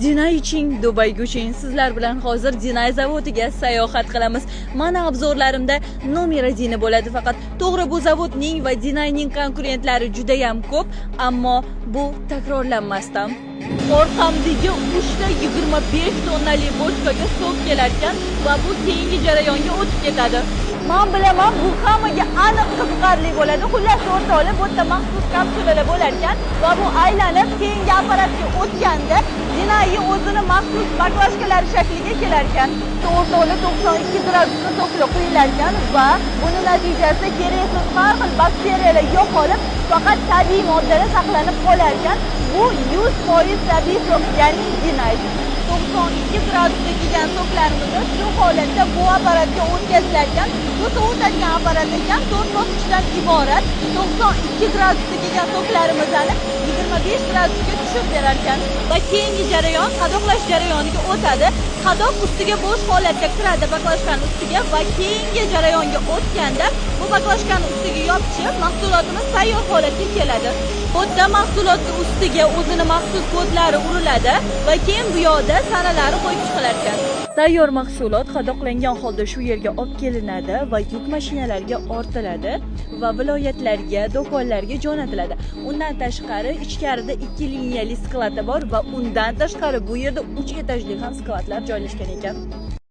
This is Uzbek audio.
Dinay iching, Dubayga uching. Sizlar bilan hozir Dinay zavodiga sayohat qilamiz. Mana obzorlarimda nomer 1 bo'ladi faqat. To'g'ri, bu zavodning va Dinayning konkurentlari juda ham ko'p, ammo bu takrorlanmasdan. Orqamdagi 3 ta 25 tonnali bochkaga sok kelarkan va bu keyingi jarayonga o'tib ketadi. Men bilaman, bu hammaga aniq qiziqarli bo'ladi. Xullas, o'rtoqlar, bu yerda maxsus kapsulalar bo'lar ekan va bu aylanib keyingi apparatga o'tganda Dinay o'zini maxsus baklashkalari shakliga kelar ekan. O'rtoqlar, 92 gradusda soklar quyilar ekan va buni natijasida keraksiz har xil bakteriyalar yo'qolib, faqat tabiiy moddalar saqlanib qolar ekan. Bu 100% tabiiy sok, ya'ni Dinay. 92 gradusda kelgan soklarimizni shu holatda bu apparatga o'tkazilar ekan. Bu sovutadigan apparat ekan, 4 bosqichdan iborat. 92 gradusda kelgan soklarimizni 25 gradusga tushirib berar ekan. Va keyingi jarayon qadoqlash jarayoniga o'tadi. Qadoq ustiga bo'sh holatda kiradi baklashkaning ustiga va keyingi jarayonga o'tganda bu baklashkaning ustiga yopishib, mahsulotimiz tayyor holatga keladi. Bu yerda mahsulotning ustiga o'zini maxsus kodlari uriladi va keyin bu yoqda sanalari qo'yib chiqilar ekan. Tayyor mahsulot qadoqlangan holda shu yerga olib kelinadi va yuk mashinalarga ortiladi va viloyatlarga, do'konlarga jo'natiladi. Undan tashqari ichkarida 2 liniyali skladi bor va undan tashqari bu yerda 3 etajli ham skladlar joylashgan ekan.